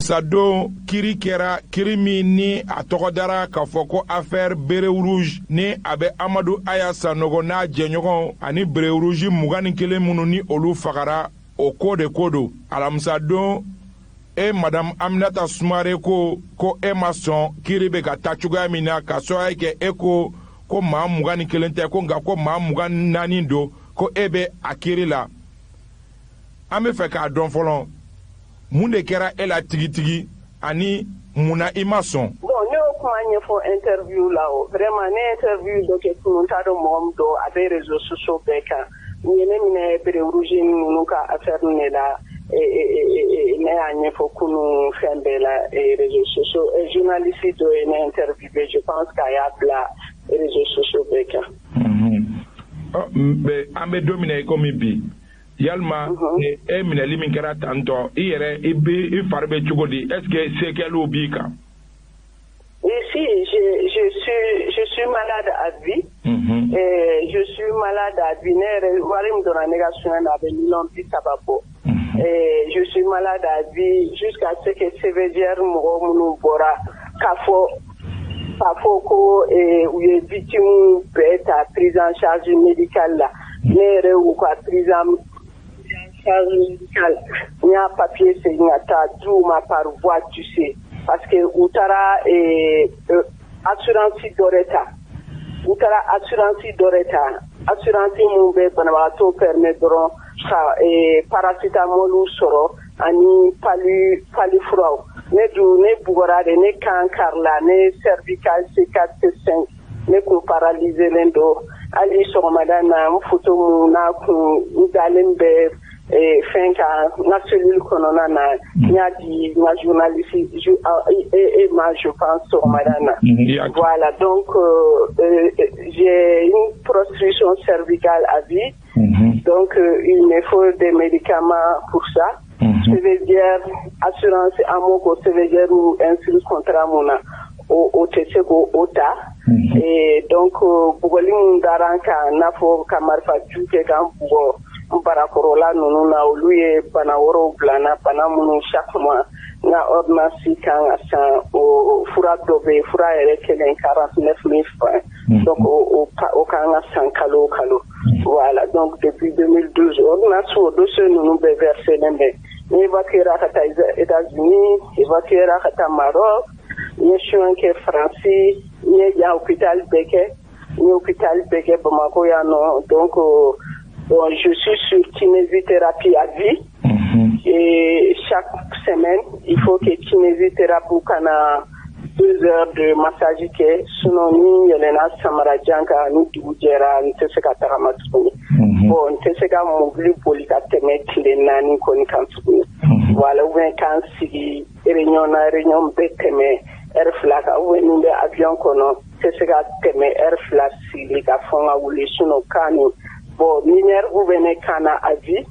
Alamisadon, kiri kɛra, kiri min ni a tɔgɔ dara k'a fɔ ko affaire béret rouge, ni a bɛ Amadu Aya Sanogo n'a jɛɲɔgɔnw ani béret rouge 21 minnu ni olu fagara, o ko de ko don. Alamisadon, e Madame Aminata Sumare ko ko e ma sɔn kiri bɛ ka taa cogoya min na, ka sababu kɛ e ko ko maa 21 tɛ, ko nka ko maa 24 don, ko e bɛ a kiri la. An bɛ fɛ k'a dɔn fɔlɔ, mun de kɛra e la tigitigi ani mun na i ma sɔn? Bon, ne y'o kuma ɲɛfɔ interview la. O vraiment, ne interview dɔ kɛ kunun, n t'a dɔn mɔgɔ min don, a bɛ réseaux sociaux bɛɛ kan. U ye ne minɛ béret rouge ninnu ka affaire de la. Ne y'a ɲɛfɔ kunun fɛn bɛɛ la, réseaux sociaux. Journaliste dɔ ye ne interviewé, je pense qu'a y'a bila réseaux sociaux bɛɛ kan. An bɛ don min na i komi bi, yalima e minɛli min kɛra tantɔ, i yɛrɛ i bɛ i fari bɛ cogo di? Est ce que séquelles b'i kan? Si, je suis malade à vie. Et je suis malade à vie. Ne yɛrɛ, wari min donna ne ka soin na, a bɛ miliyɔn 30 bɔ. Et je suis malade à vie jusqu'à ce que CVJR mɔgɔ minnu bɔra k'a fɔ ko u ye victime bɛɛ ta prise en charge médicale la. Ne yɛrɛ y'u ka prise en charge médicale, n y'a papier segin ka taa di u ma par voie d'huissier, parce que u taara assurance dɔ de ta, u taara assurance dɔ de ta, assurance mun bɛ banabagatɔw permet dɔrɔn ka paracétamol sɔrɔ ani palu furaw. Ne dun, ne bugɔra de, ne kan karila, ne cervical C4 C5, ne kun paralysé len don. Hali sɔgɔmada na, n photo mun n'a kun n dalen bɛ fɛn kan n ka cellule kɔnɔna na, n y'a di n ka journaliste e ma, je pense, sɔgɔmada na. Voilà, donc j'ai une prostitution cervicale à vie. Donc il me faut des médicaments pour ça. CVJR assurance, an ko CVJR inscrit contrat mun na, o tɛ se k'o ta. Et donc bugɔli min dara an kan, n'a fɔ ka marifa ju kɛ k'an bugɔ n barakɔrɔla ninnu na, olu ye bana wɛrɛw bila n na, bana minnu chaque mois n ka ordonnance kan ka san. O fura dɔ bɛ yen, fura yɛrɛ kelen 49 000 francs, donc o kan ka san kalo o kalo. Voilà, donc depuis 2012, ordonnance, o dossier ninnu bɛɛ versé len bɛ. N évacuera ka taa États-Unis, évacuera ka taa Maroc, n ye soin kɛ Faransi, n ye yan hôpital bɛɛ kɛ, n ye hôpital bɛɛ kɛ Bamakɔ yan nɔ. Donc bon, je suis sur kinésithérapie à vie. Et chaque semaine, il faut que kinésithérapeute kana 2 heures de massage kɛ, sinon ni yɛlɛnna samarajan kan ni dugu jɛra, n tɛ se ka tagama tuguni. Bon, n tɛ se ka mobili boli ka tɛmɛ tile 4 kɔni kan tuguni. Voilà, ou bien k'an sigi réunion na, réunion bɛ tɛmɛ heure 2 kan, ou bien ni bɛ avion kɔnɔ, n tɛ se ka tɛmɛ heure 2 sigili ka fɔ n ka wuli, sinon kan ni, bon, ni nerf bɛ ne kan na à vie.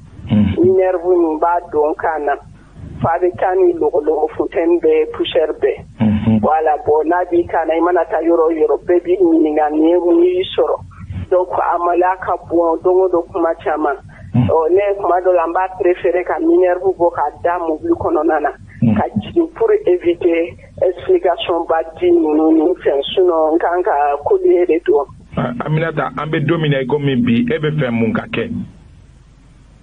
Ni nerf nin b'a don kan na fa bɛ kan ni lɔgɔlɔgɔ, funteni bɛ, poussière bɛɛ. Voilà, bon, n'a b'i kan na, i mana taa yɔrɔ o yɔrɔ, bɛɛ b'i ɲininka nin ye mun y'i sɔrɔ. Donc a maloya ka bon don o don, kuma caman. Ɔ, ne kuma dɔ la, n b'a préféré ka minerve bɔ k'a da mobili kɔnɔna na ka jigin pour éviter explication ba di ninnu ni fɛn, sinon n kan ka collier de don. Aminata, an bɛ don min na i komi bi, e bɛ fɛ mun ka kɛ?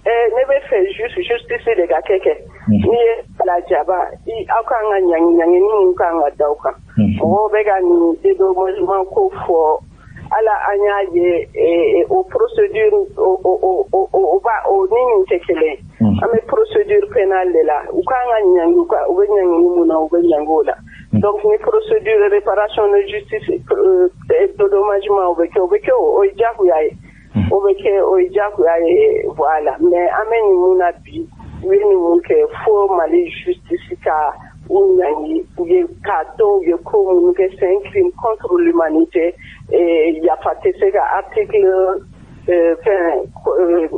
Ne bɛ fɛ juste justice de ka kɛ. N'i ye lajaba, aw kan ka ɲangi, ɲangini min kan ka da aw kan. Mɔgɔw bɛ ka nin dédommagement ko fɔ, ala an y'a ye, o procédure o ba o ni nin tɛ kelen. An bɛ procédure pénale de la, u kan ka ɲangi, u bɛ ɲangini mun na, u bɛ ɲangi o la. Donc ni procédure réparation de justice, dédommagement, o bɛ kɛ, o bɛ kɛ, o ye diyagoya ye, o bɛ kɛ, o ye diyagoya ye. Voilà, mais an bɛ nin mun na bi, u ye nin mun kɛ, fo Mali justice ka u ɲangi, u ye k'a dɔn u ye ko minnu kɛ, c'est un crime contre l'humanité. Yafa tɛ se ka article fɛn,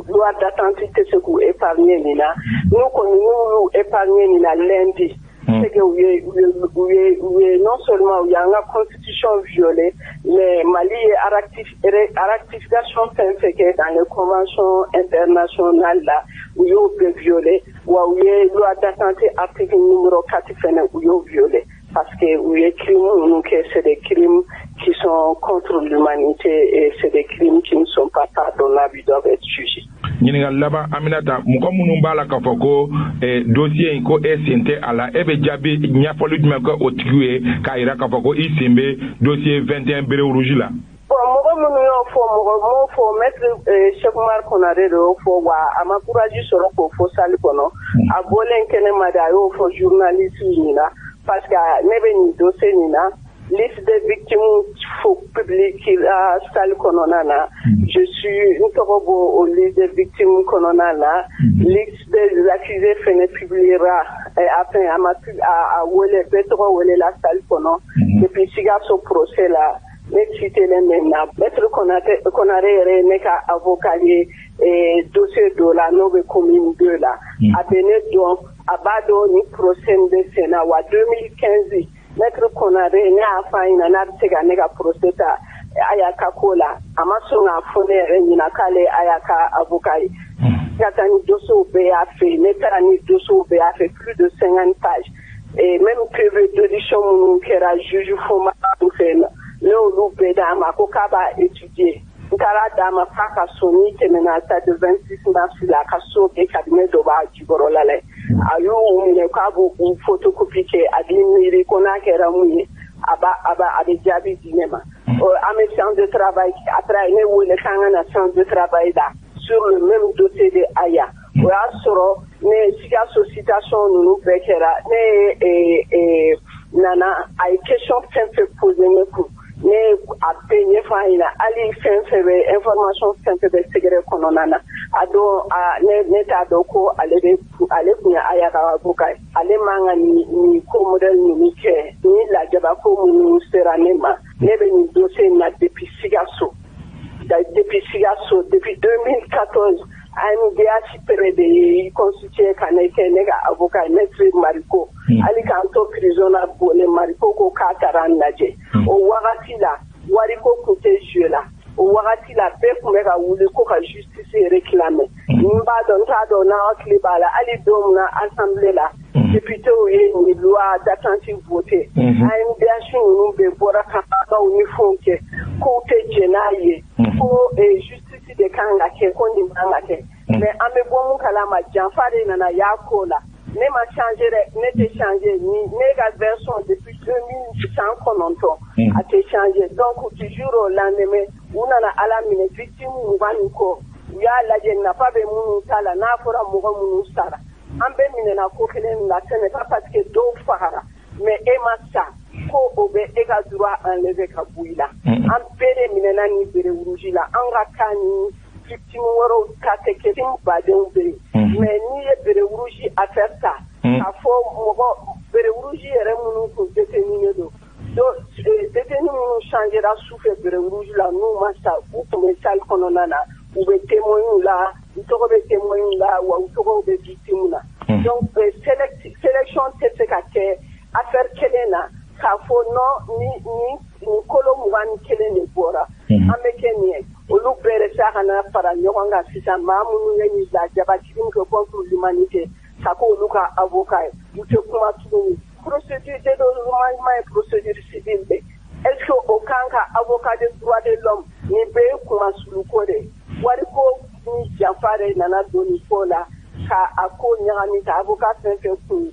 loi d'attente tɛ se k'u épargner nin na. N'u kɔni n'u y'u épargner nin na lundi, C'est que u ye non seulement u y'an ka constitution violé, mais Mali ye ratification fɛn fɛn kɛ dans les conventions internationales la, u y'o bɛɛ violé. Wa u ye loi d'attentat article numéro 4 fɛnɛ, u y'o violé, parce que u ye crimes minnu kɛ, c'est des crimes qui sont contre l'humanité et c'est des crimes qui ne sont pas pardonnables, ils doivent être jugés. Ɲininkali laban, Aminata. Mɔgɔ minnu b'a la k'a fɔ ko dossier in, ko e sen tɛ a la, e bɛ jaabi ɲɛfɔli jumɛn kɛ o tigiw ye k'a yira k'a fɔ ko i sen bɛ dossier 21 béret rouge la? Bon, mɔgɔ minnu y'o fɔ, mɔgɔ m'o fɔ. Maître Cheick Oumar Konaré de y'o fɔ. Wa a ma courage sɔrɔ k'o fɔ salle kɔnɔ. A bɔlen kɛnɛma de, a y'o fɔ journaliste ɲɛna, parce que ne bɛ nin dossier nin na, liste des victimes fo public la salle kɔnɔna na. Je suis, n tɔgɔ b'o o liste des victimes kɔnɔna na. Liste des accusés fɛnɛ publiera. Enfin, a ma a wele, bɛɛ tɔgɔ welela salle kɔnɔ. Depuis Sikaso procès la, ne citelen bɛ na. Maître Konate Konare yɛrɛ ye ne ka avocat ye dossier dɔ la, n'o bɛ commune 2 la. A bɛ ne dɔn, a b'a dɔn ni procès in bɛ sen na. Wa 2015, maître Konare, ne y'a fɔ a ɲɛna n'a bɛ se ka ne ka procès ta Aya ka ko la, a ma sɔn k'a fɔ ne yɛrɛ ɲɛna k'ale Aya ka avocat ye. Ka taa ni dossier bɛɛ y'a fɛ yen, ne taara ni dossier bɛɛ y'a fɛ, plus de 50 pages, et même PV d'audition minnu kɛra juge Foma fɛ yen nɔ, ne y'olu bɛɛ d'a ma. Ko k'a b'a étudier. N taara d'a ma f'a ka so. N'i tɛmɛna stade 26 mars la, a ka so bɛ cabinet dɔ b'a jukɔrɔla la. A y'u minɛ k'a b'u photocopie kɛ, a b'i miiri ko n'a kɛra mun ye, a b'a a b'a a bɛ jaabi di ne ma. An bɛ séance de travail. Après, a ye ne wele k'an ka na séance de travail la sur le même dossier de Aya. O y'a sɔrɔ ne Sikaso citation ninnu bɛɛ kɛra. Ne ye nana, a ye question fɛn fɛn posé ne kun, ne a bɛɛ ɲɛfɔ a ɲɛna. Hali fɛn fɛn bɛ information fɛn fɛn bɛ secret kɔnɔna na, a don a ne t'a dɔn ko ale bɛ, ale kun ye Aya ka avocat ye. Ale man ka nin ko modèle ninnu kɛ, ni lajaba ko minnu sera ne ma. Ne bɛ nin dossier in na depuis Sikaso, depuis Sikaso, depuis 2014. AMDH pere de ye constitué ka ne kɛ ne ka avocat ye, maître Mariko. Hali k'an to prison na Bole, Mariko ko k'a taara an lajɛ. O wagati la, wariko kun tɛ jeu la. O wagati la, bɛɛ tun bɛ ka wuli ko ka justice réclamer. N b'a dɔn, n t'a dɔn n'aw hakili b'a la, hali don min na assemblée la, députés ye nin loi d'attente voté, AMDH ninnu bɛɛ bɔra ka kumaw ni fɛnw kɛ k'u tɛ jɛn n'a ye, ko justice de kan ka kɛ, ko nin man ka kɛ. Mais an bɛ bɔ mun kalama, janfa de nana y'a ko la. Ne ma changer dɛ, ne tɛ changer. Ni ne ka version depuis 2000 san 9, a tɛ changer. Donc du jour au lendemain, u nana Ala minɛ, victime 20 ni kɔ, u y'a lajɛ nafa bɛ minnu ta la. N'a fɔra mɔgɔ minnu sara, an bɛɛ minɛna ko kelen la. Ce n'est pas parce que dɔw fagara mais e ma sa ko o bɛ e ka droit enlever ka bɔ i la. An bɛɛ de minɛna nin béret rouge la. An ka cas ni victime wɛrɛw ta tɛ kɛ, victime badenw bɛ yen. Mais n'i ye béret rouge affaire ta k'a fɔ mɔgɔ béret rouge yɛrɛ minnu kun détenu don, détenu minnu changera sufɛ béret rouge la, n'u ma sa, u tun bɛ salle kɔnɔna na, u bɛ témoin la, u tɔgɔ bɛ témoin la, wa u tɔgɔw bɛ victime na. Donc sélection tɛ se ka kɛ affaire kelen na k'a fɔ non, ni ni nin kolo 21 de bɔra, an bɛ kɛ nin ye. Olu bɛɛ de sa ka na fara ɲɔgɔn kan sisan, maa minnu ye nin lajaba crime kɛ contre l'humanité, ka k'olu ka avocat ye, u tɛ kuma tuguni. Procédure dédommagement ye procédure civile de. Est ce que o kan ka avocat de droit de l'homme? Nin bɛɛ ye kumasuluko de ye. Wariko ni janfa de nana don nin ko la ka a ko ɲagami. Ka avocat fɛn fɛn kun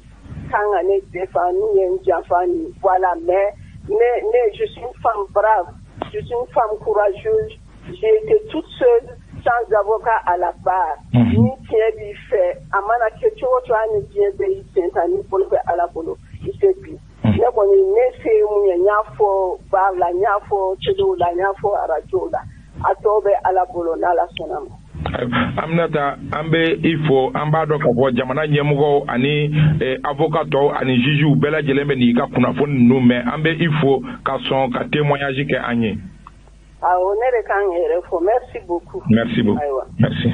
kan ka ne défend, n'u ye n janfa nin, voilà. Mais ne, je suis une femme brave, je suis une femme courageuse. J'ai été toute seule sans avocat à la barre. Ni tiɲɛ b'i fɛ, a mana kɛ cogo o cogo, hali ni diɲɛ bɛɛ y'i sen ta, n'i bolo bɛ Ala bolo, i tɛ bin. Ne kɔni, ne se ye mun ye, n y'a fɔ bar la, n y'a fɔ telew la, n y'a fɔ arajow la. A tɔ bɛ Ala bolo, n'Ala sɔnna ma. Aminata, an bɛ i fo. An b'a dɔn k'a fɔ jamana ɲɛmɔgɔw ani avocat tɔw ani juges bɛɛ lajɛlen bɛ n'i ka kunnafoni ninnu mɛn. An bɛ i fo ka sɔn ka témoignage kɛ an ye. Awɔ, ne de kan k'i yɛrɛ fo. Merci beaucoup. Merci beaucoup. Ayiwa. Merci.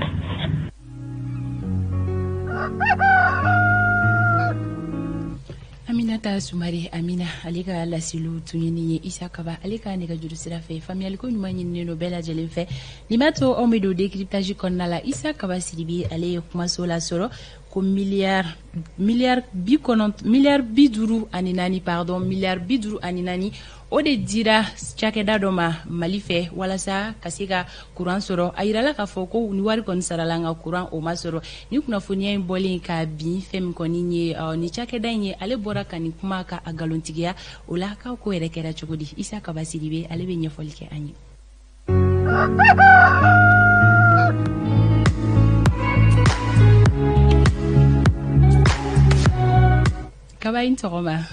Aminata Sumare Amina, ale ka laseliw tun ye nin ye. Isa Kaba, ale ka nɛgɛjuru sira fɛ, faamuyaliko ɲuman ɲininen don bɛɛ lajɛlen fɛ. Nin b'a to anw bɛ don décryptage kɔnɔna la. Isa Kaba Sidibe, ale ye kumaso lasɔrɔ ko miliyari 90, miliyari 54, pardon, miliyari 54, o de dira cakɛda dɔ ma Mali fɛ walasa ka se ka kuran sɔrɔ. A yirala k'a fɔ ko ni wari kɔni sarala, nka kuran o ma sɔrɔ. Ni kunnafoniya in bɔlen ka bin, fɛn min kɔni ye ni cakɛda in ye, ale bɔra ka nin kuma ka a nkalontigiya. O la, k'aw ko yɛrɛ kɛra cogo di? Isa Kaba Sidibe, ale bɛ ɲɛfɔli kɛ an ye. Kaba, in tɔgɔma.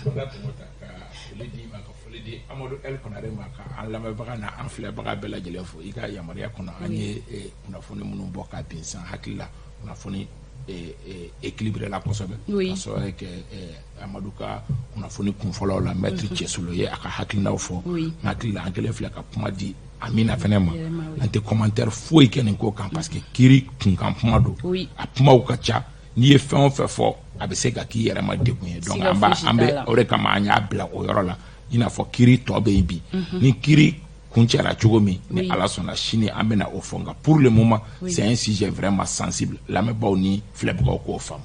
Amadu El Konare ma, ka an lamɛnbaga na an filɛbaga bɛɛ lajɛlen fo i ka yamaruya kɔnɔ. An ye kunnafoni minnu bɔ ka bin san, hakili la kunnafoni équilibré la kosɛbɛ, ka sɔrɔ kɛ Amadu ka kunnafoni kunfɔlɔw la, maître Cɛsolo ye a ka hakilinaw fɔ. N hakili la, an kɛlen filɛ ka kuma di Amina fɛnɛ ma. An tɛ commentaire foyi kɛ nin ko kan, parce que kiiri kunkan kuma don, a kumaw ka ca. N'i ye fɛn o fɛn fɔ, a bɛ se ka k'i yɛrɛ ma degun ye. Donc an b'a an bɛ o de kama an y'a bila o yɔrɔ la, i n'a fɔ kiiri tɔ bɛ yen bi. Ni kiiri kuncɛra cogo min, ni Ala sɔnna, sini an bɛna o fɔ. Nka pour le moment, c'est un sujet vraiment sensible. Lamɛnbaaw ni filɛbagaw k'o faamu.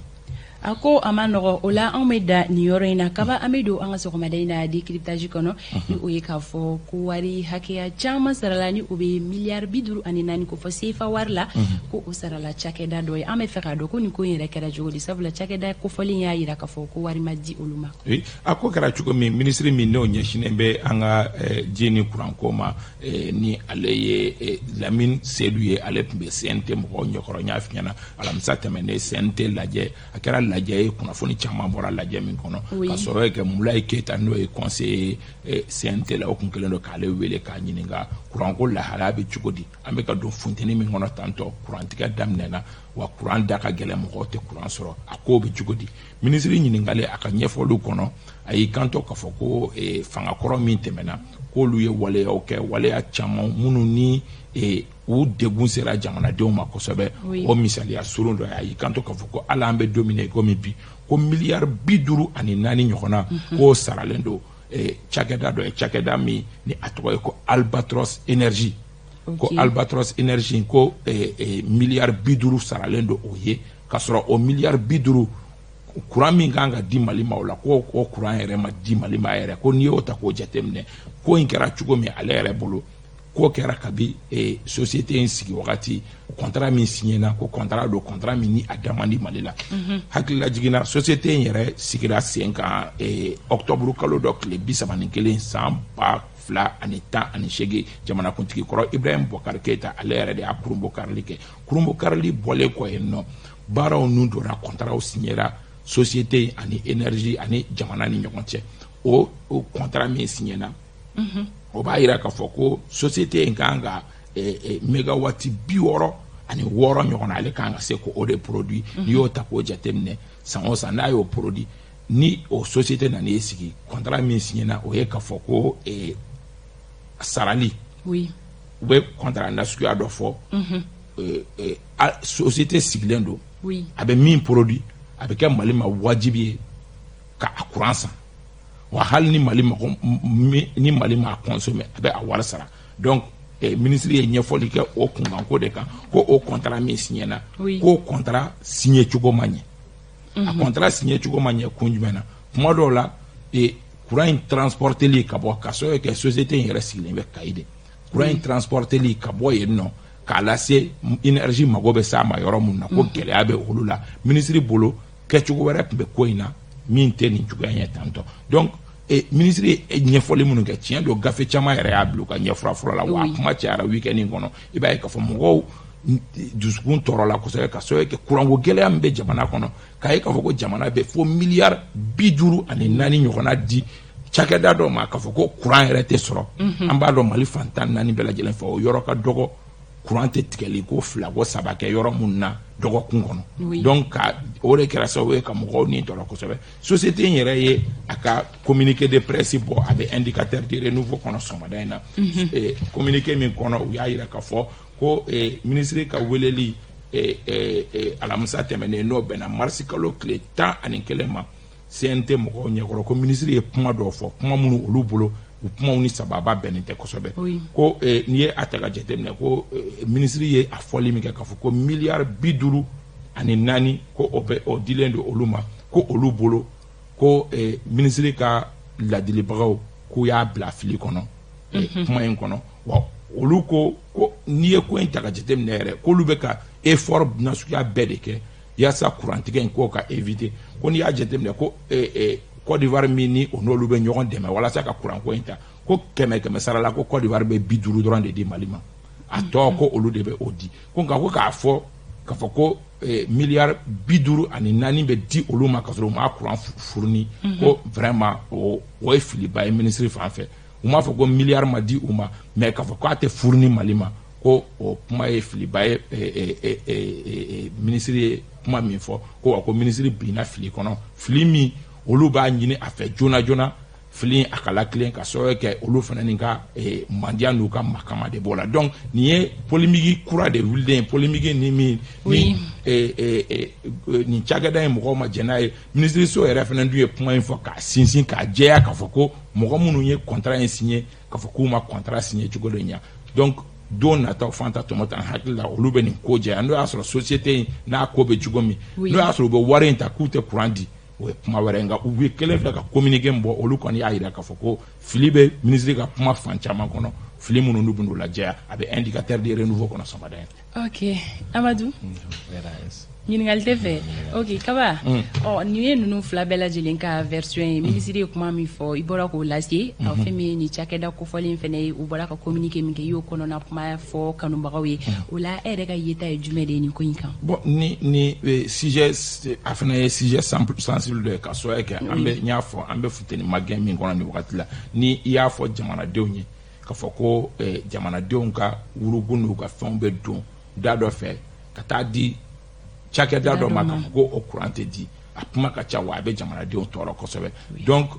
A ko a ma nɔgɔ. O la, anw bɛ da nin yɔrɔ in na. Kaba, an bɛ don an ka sɔgɔmada in na décryptage kɔnɔ, ni o ye k'a fɔ ko wari hakɛya caman sarala, ni o bɛ miliyari 54 ko fɔ CFA wari la, ko o sarala cakɛda dɔ ye. An bɛ fɛ k'a dɔn ko nin ko in yɛrɛ kɛra cogo di, sabula cakɛda kofɔlen y'a jira k'a fɔ ko wari ma di olu ma. Oui, a ko kɛra cogo min, minisiri min n'o ɲɛsinnen bɛ an ka ji ni kuranko ma, ni ale ye Lamine Seydou ye, ale tun bɛ CNT mɔgɔw ɲɛkɔrɔ. N y'a f'i ɲɛna, alamisa tɛmɛnen, CNT lajɛ a kɛra lajɛ ye, kunnafoni caman bɔra lajɛ min kɔnɔ, ka sɔrɔ kɛ Mulayi Keyita, n'o ye conseiller CNT la, o kun kɛlen don k'ale wele k'a ɲininka kuranko lahalaya bɛ cogo di. An bɛ ka don funteni min kɔnɔ tantɔ, kurantigɛ daminɛna wa, kuran da ka gɛlɛn, mɔgɔw tɛ kuran sɔrɔ, a ko bɛ cogo di? Minisiri ɲininkalen, a ka ɲɛfɔliw kɔnɔ, a y'i kanto k'a fɔ ko fangakɔrɔ min tɛmɛna, k'olu ye waleyaw kɛ, waleya caman minnu ni u degun sera jamanadenw ma kosɛbɛ. O misaliya surun dɔ ye, a y'i kanto k'a fɔ ko hali an bɛ don min na i komi bi, ko miliyari 54 ɲɔgɔnna, k'o saralen don cakɛda dɔ ye, cakɛda min ni a tɔgɔ ye ko Albatros Énergie. Ko Albatros Énergie, ko miliyari 50 saralen don o ye, k'a sɔrɔ o miliyari 50, kuran min kan ka di Mali ma o la, ko o kuran yɛrɛ ma di Mali ma yɛrɛ. Ko n'i y'o ta k'o jateminɛ, ko in kɛra cogo min, ale yɛrɛ bolo, ko kɛra kabi société in sigi wagati, contrat min signé na, ko contrat don, contrat min ni a da man di Mali la. Hakilila jiginna, société in yɛrɛ sigira sen kan octobre kalo dɔ tile 31 san 2018. Jamanakuntigi kɔrɔ Ibrahim Boubacar Keïta, ale yɛrɛ de y'a kurunbonkarili kɛ. Kurunbonkarili bɔlen kɔ yen nɔ, baaraw nun donna, contrat signéra société ani énergie ani jamana ni ɲɔgɔn cɛ. O contrat min signé na, o b'a yira k'a fɔ ko société in kan ka mégawati 66 ɲɔgɔn na, ale kan ka se k'o de produit. N'i y'o ta k'o jateminɛ, san o san n'a y'o produit, ni o société nana i sigi, contrat min signé na, o ye k'a fɔ ko sarali, u bɛ contrat nasuguya dɔ fɔ, société sigilen don, a bɛ min produit, a bɛ kɛ Mali ma wajibi ye ka a courant san, wa hali ni Mali mago ni Mali m'a consommer, a bɛ a wari sara. Donc ministre ye ɲɛfɔli kɛ o kunkanko de kan, ko o contrat min signé na, k'o contrat signé cogo ma ɲɛ. A contrat signé cogo ma ɲɛ kun jumɛn na? Kuma dɔw la, courant in transporteli ka bɔ, ka sababu kɛ société in yɛrɛ sigilen bɛ Kayi de, courant in transporteli ka bɔ yen nɔ k'a lase énergie mago bɛ s'a ma yɔrɔ mun na, ko gɛlɛya bɛ olu la. Ministre bolo, kɛcogo wɛrɛ tun bɛ ko in na min tɛ nin cogoya in ye tantɔ. Donc ministre ye ɲɛfɔli minnu kɛ, tiɲɛ don, gafe caman yɛrɛ y'a bila u ka ɲɛfura fɔlɔ la, wa a kuma cayara week-end in kɔnɔ. I b'a ye k'a fɔ mɔgɔw dusukun tɔɔrɔla kosɛbɛ, ka sababu kɛ kuranko gɛlɛya min bɛ jamana kɔnɔ, k'a ye k'a fɔ ko jamana bɛ fo miliyari 54 ɲɔgɔnna di cakɛda dɔ ma, k'a fɔ ko kuran yɛrɛ tɛ sɔrɔ. An b'a dɔn, Mali fan 14 bɛɛ lajɛlen fɛ, o yɔrɔ ka dɔgɔ kuran tɛ tigɛli ko fila ko saba kɛ yɔrɔ mun na dɔgɔkun kɔnɔ. Donc ka o de kɛra sababu ye ka mɔgɔw ni tɔɔrɔ kosɛbɛ. Société in yɛrɛ ye a ka communiqué de presse bɔ, a bɛ Indicateur du renouveau kɔnɔ sɔgɔmada in na. Communiqué min kɔnɔ, u y'a yira k'a fɔ ko ministre ka weleli alamisa tɛmɛnen, n'o bɛnna marisi kalo tile 11 ma. CNT mɔgɔw ɲɛkɔrɔ, ko minisiri ye kuma dɔw fɔ, kuma minnu olu bolo, u kumaw ni sababa bɛnnen tɛ kosɛbɛ. Ko n'i ye a ta ka jateminɛ, ko minisiri ye a fɔli min kɛ k'a fɔ ko miliyari 54, ko o bɛ o dilen don olu ma, ko olu bolo, ko minisiri ka ladilibagaw k'u y'a bila fili kɔnɔ kuma in kɔnɔ. Wa olu ko ko n'i ye ko in ta ka jateminɛ yɛrɛ, k'olu bɛ ka effort nasuguya bɛɛ de kɛ yaasa kurantigɛ in k'o ka éviter. Ko n'i y'a jateminɛ, ko Côte d'Ivoire min ni o n'olu bɛ ɲɔgɔn dɛmɛ walasa ka kuranko in ta, ko kɛmɛ kɛmɛ sara la, ko Côte d'Ivoire bɛ 50 dɔrɔn de di Mali ma, a tɔ ko olu de bɛ o di. Ko nka ko k'a fɔ k'a fɔ ko miliyari 54 bɛ di olu ma ka sɔrɔ u ma kuran fourni, ko vraiment o ye filiba ye minisiri fan fɛ. U m'a fɔ ko miliyari ma di u ma, mais k'a fɔ k'a tɛ fourni Mali ma, ko o kuma ye filiba ye. Minisiri ye kuma min fɔ, ko wa ko minisiri binna fili kɔnɔ, fili min olu b'a ɲini a fɛ joona joona fili a ka latilen, ka sababu kɛ olu fana ni ka mandiya n'u ka makama de b'o la. Donc nin ye polémique kura de wulilen ye, polémique ni min ni nin cakɛda in mɔgɔw ma jɛn n'a ye. Minisiriso yɛrɛ fana dun ye kuma in fɔ k'a sinsin, k'a jɛya, k'a fɔ ko mɔgɔ minnu ye contrat in signé, k'a fɔ k'u ma contrat signé cogo dɔ ɲa. Donc don nataw, Fanta Tɔmɔta, an hakili la olu bɛ nin ko jɛya. N'o y'a sɔrɔ société in n'a ko bɛ cogo min, n'o y'a sɔrɔ u bɛ wari in ta k'u tɛ courant di, o ye kuma wɛrɛ ye. Nka u bɛ kelen filɛ ka communiqué min bɔ, olu kɔni y'a jira k'a fɔ ko fili bɛ minisiri ka kuma fan caman kɔnɔ, fili minnu n'u bɛ n'u lajɛya, a bɛ indicateur de renouveau kɔnɔ sɔgɔmada in. Ok, Amadu, ɲininkali tɛ fɛ. Ok, Kaba, ɔ nin ye ninnu fila bɛɛ lajɛlen ka version ye. Minisiri ye kuma min fɔ, i bɔra k'o lase. Fɛn min ye nin cakɛda kofɔlen fɛnɛ ye, u bɔra ka communiqué min kɛ, i y'o kɔnɔna kuma fɔ kanubagaw ye. O la, e yɛrɛ ka yeta ye jumɛn de ye nin ko in kan? Bon, ni sujet, a fana ye sujet sensible dɔ ye, ka sababu kɛ an bɛ, n y'a fɔ, an bɛ funteni magɛn min kɔnɔ nin wagati la. Ni i y'a fɔ jamanadenw ye k'a fɔ ko jamanadenw ka wuruku n'u ka fɛnw bɛ don da dɔ fɛ ka taa di cakɛda dɔ ma, k'a fɔ ko o courant tɛ di, a kuma ka ca, wa a bɛ jamanadenw tɔɔrɔ kosɛbɛ. Donc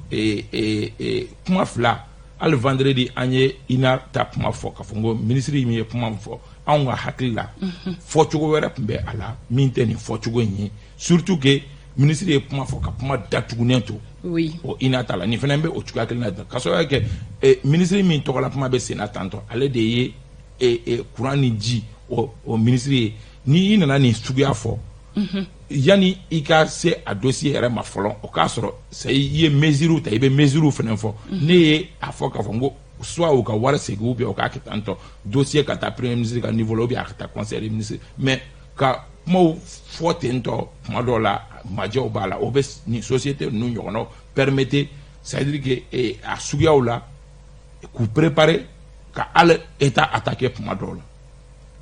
kuma fila, hali vendredi an ye INA ta kuma fɔ, k'a fɔ ko minisiri min ye kuma min fɔ, anw ka hakili la, fɔcogo wɛrɛ tun bɛ a la min tɛ nin fɔcogo in ye, surtout que minisiri ye kuma fɔ ka kuma datugunen to o INA ta la. Nin fana bɛ o cogoya kelen na, ka sababu kɛ minisiri min tɔgɔla kuma bɛ sen na tantɔ, ale de ye courant ni ji o minisiri ye. Ni i nana nin suguya fɔ, yanni i ka se a dossier yɛrɛ ma fɔlɔ, o k'a sɔrɔ c'est i ye mesures ta, i bɛ mesures fana fɔ. Ne ye a fɔ k'a fɔ n ko soit u ka wari segin, ou bien u k'a kɛ tan tɔ, dossier ka taa premier ministre ka niveau la, ou bien a ka taa conseil des ministres. Mais ka kumaw fɔ ten tɔ, kuma dɔw la majɛw b'a la, o bɛ nin société ninnu ɲɔgɔnnaw permettre, c'est à dire que a suguyaw la k'u préparer ka hali état attaquer kuma dɔw la,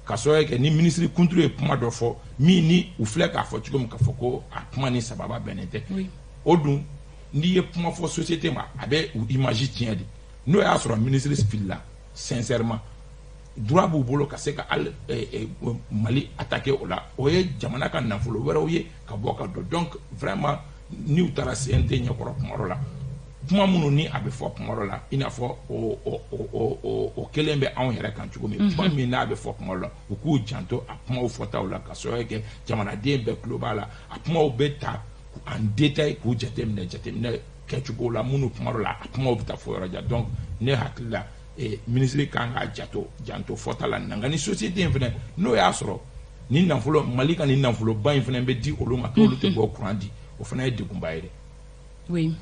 ka sababu kɛ ni minisiri kunturu ye kuma dɔ fɔ min ni u filɛ k'a fɔ cogo min, k'a fɔ ko a kuma ni sababa bɛnnen tɛ. O dun, n'i ye kuma fɔ société ma, a bɛ u image tiɲɛ de. N'o y'a sɔrɔ minisiri filila, sincèrement, droit b'u bolo ka se ka hali Mali attaquer o la. O ye jamana ka nafolo wɛrɛw ye ka bɔ ka don. Donc vraiment, n'u taara CNT ɲɛkɔrɔ kuma dɔ la, kuma minnu ni a bɛ fɔ kuma dɔ la, i n'a fɔ o kelen bɛ anw yɛrɛ kan cogo min, kuma min n'a bɛ fɔ kuma dɔ la, u k'u janto a kumaw fɔtaw la, ka sababu kɛ jamanaden bɛɛ tulo b'a la. A kumaw bɛ ta en détail k'u jateminɛ, jateminɛ kɛcogo la minnu kuma dɔ la a kumaw bɛ taa fɔ yɔrɔ jan. Donc ne hakili la, minisiri kan k'a janto fɔta la. Nka ni société in fɛnɛ, n'o y'a sɔrɔ ni nafolo, Mali ka nin nafoloba in fɛnɛ bɛ di olu ma, k'olu tɛ bɔ courant di, o fana ye degunba ye dɛ. Oui.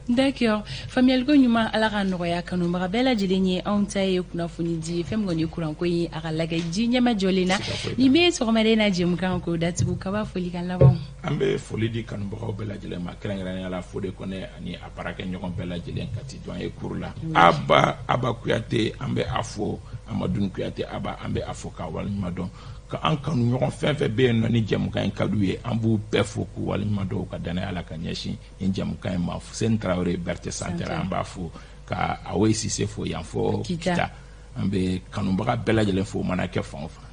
D'accord. Faamuyaliko ɲuman, Ala ka nɔgɔya kanubaga bɛɛ lajɛlen ye. Anw ta ye kunnafoni di ye, fɛn min kɔni ye kuranko ye, a ka lajɛ ji ɲɛma jɔlen na. Nin bɛ sɔgɔmada in na jɛmukan ko datugu. Kaba, foli kan laban. An bɛ foli di kanubagaw bɛɛ lajɛlen ma, kɛrɛnkɛrɛnnenya la Fode Kɔnɛ ani a baarakɛɲɔgɔn bɛɛ lajɛlen Kati Dɔn kuru la. Aba Aba Kuyate, an bɛ a fo. Amadu Kuyate Aba, an bɛ a fo k'a waleɲuman dɔn. Ka an kanu ɲɔgɔn fɛn fɛn bɛ yen nɔ ni jɛmukan in ka d'u ye, an b'u bɛɛ fo k'u waleɲuman dɔn u ka danaya la ka ɲɛsin nin jɛmukan in ma. Fuseni Tarawele Berete Santɛrɛ, an b'a fo, ka Awoyi Sise fo yan fo Kita. An bɛ kanubaga bɛɛ lajɛlen fo, o mana kɛ fan o fan.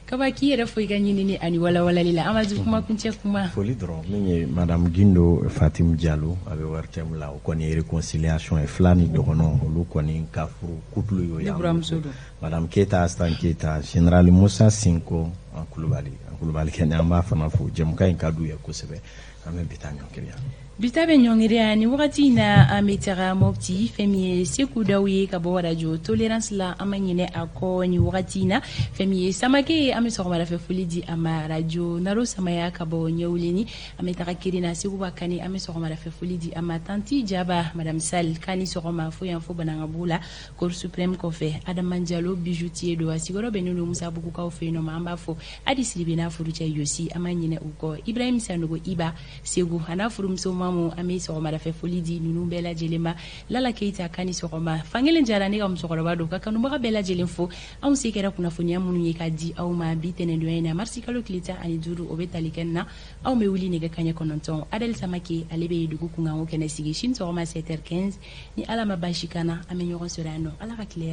Kaba, k'i yɛrɛ fo i ka ɲinini ani walawalali la. Amadu, kuma kuncɛ kuma. Foli dɔrɔn min ye madame Gindo Fatim Diallo, a bɛ ORTM la, o kɔni ye réconciliation ye, fila ni dɔgɔnɔ olu kɔni ka furu couple y'o ye. Ne buramuso don. Madame Keyita Astan Keyita, général Musa Sinko, an Kulubali, an Kulubali kɛnɛ, an b'a fana fo. Jɛmukan in ka d'u ye kosɛbɛ. An bɛ bi ta ɲɔngiri yan. Bi ta bɛ ɲɔngiri yan. Ni wagati in na, an bɛ taga Mopti. Fɛn min ye Seku Daw ye ka bɔ radio Tolérance la, an ma ɲinɛ a kɔ ni wagati in na. Fɛn min ye Samake ye, an bɛ sɔgɔmadafɛ foli di a ma, radio Naro Samaya ka bɔ Ɲɛwuleni. An bɛ taga Kirina, Seguba Kani, an bɛ sɔgɔmadafɛ foli di a ma. Tanti Jaba, Madame Sall, k'a ni sɔgɔma fo yan fo Banankabugu la, Cour suprême kɔfɛ. Adama Jalo, bijoutier don, a sigiyɔrɔ bɛnnen don Musabugukaw fɛ yen nɔ ma, an b'a fɔ. Hadi Sidibe n'a furucɛ Yosi, an ma ɲinɛ u kɔ. Ibrahim Sanogo Iba Segu, a n'a furumuso Mamu, an bɛ sɔgɔmadafɛ foli di ninnu bɛɛ lajɛlen ma. Lala Keyita, k'a ni sɔgɔma. Fankelen Jara, ne ka musokɔrɔba don, ka kanubaga bɛɛ lajɛlen fo. Anw se kɛra kunnafoniya minnu ye ka di aw ma bi tɛnɛndonya in na, marisi kalo tile 15, o bɛ tali kɛ na. Anw bɛ wuli nɛgɛ kaɲɛ 9. Adel Samake, ale bɛ dugu kunkanko kɛnɛ sigi. Sini sɔgɔma 7h15, ni Ala ma basi kana, an bɛ ɲɔgɔn sɔrɔ yan nɔ. Ala ka tile.